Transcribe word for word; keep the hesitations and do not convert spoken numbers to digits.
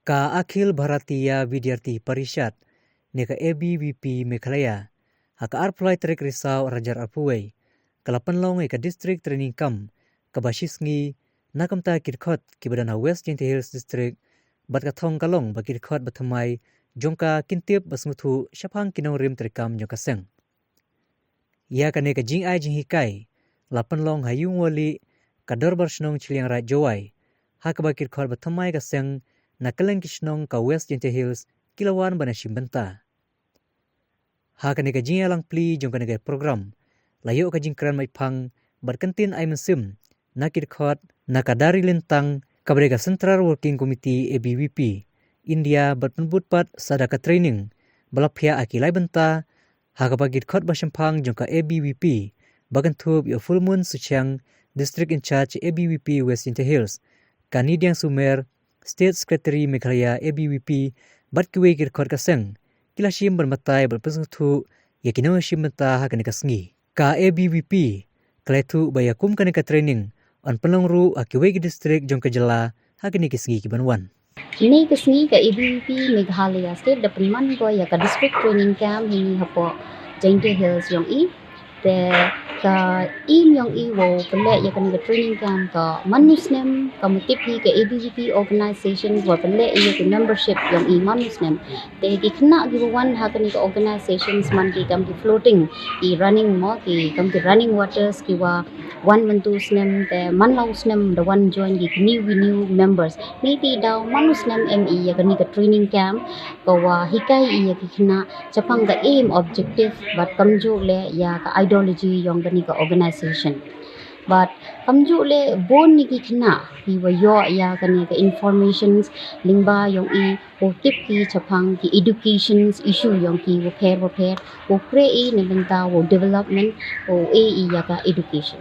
Ka Akhil Bharatiya Vidyarthi Parishad, ne ka A B V P Meghalaya, ha ka arphew lai tarik Risaw arhajar arphew wei, ka la pynlong ïa ka District Training Camp kaba shi sngi na ka bynta ki dkhot kiba don ha West Jaintia Hills District, bad ka thong ka long ba ki dkhot ba thymmai jong ka kin tip bad sngewthuh shaphang ki nongrim treikam jong ka seng. Ïa kane ka jingai jinghikai la pynlong ha Yungwali, ka Dorbar Shnong Chilliangraij Jowai, ha kaba ki dkhot ba thymmai ka seng na kylleng ki shnong ka West Jaintia Hills ki la wan ban ïashim bynta. Ha kane ka jingïalang plie jong kane ka program, la ïoh ka jingkren maitphang bad kyntien ai mynsiem na ki dkhot na ka Dari Lyntang kaba dei ka Central Working Committee A B V P India, bad pynbud pat sa da ka training ba la phiah ha ki lai bynta, ha kaba ki dkhot ba shemphang jong ka A B V P ba kynthup ïa u Fullmoon Suchiang, District In-charge A B V P West Jaintia Hills, ka Nidiang Sumer, State Secretary Meghalaya A B V P, bad kiwei ki dkhot ka seng ki la shim ban batai bad pynsngewthuh ïa ki nongïashim bynta ha kane ka sngi. Ka A B V P ka la ïathuh ba ïa kum kane ka training yn pynlong ruh ha kiwei ki district jong ka jylla ha kine ki sngi ki ban wan. Kine ki sngi ka A B V P Meghalaya State da pynman ko ïa ka District Training Camp hynne hapoh Jaintia Hills yong i. Te ka aim yong i wow pynleh ïa kane ka training camp ka man u snem, ka mutip hi ka A B V P organization wow pynleh ïa ki membership yong i man u snem. Te ki khynnah kiwa wan ha kane ka organization man ki kam ki floating, ki running mo, ki kam ki running waters kiwa wan mynta u snem, te man la u snem da wan join ki ki new, ki new members. Niti daw man u snem em i ïa kane ka training camp kawa hikai i ïa ki khynnah shaphang ka aim, objective bad kamjooh leh ïa ka ideology yong kane ka organization. Bad kamjooh leh bun na ki khynnah kiwa ïoh ïa kane ka informations lyngba yong i, wow tip ki shaphang ki education issue yong ki wapher wapher, wow khreh i na bynta wow development, wow e i ïa ka education.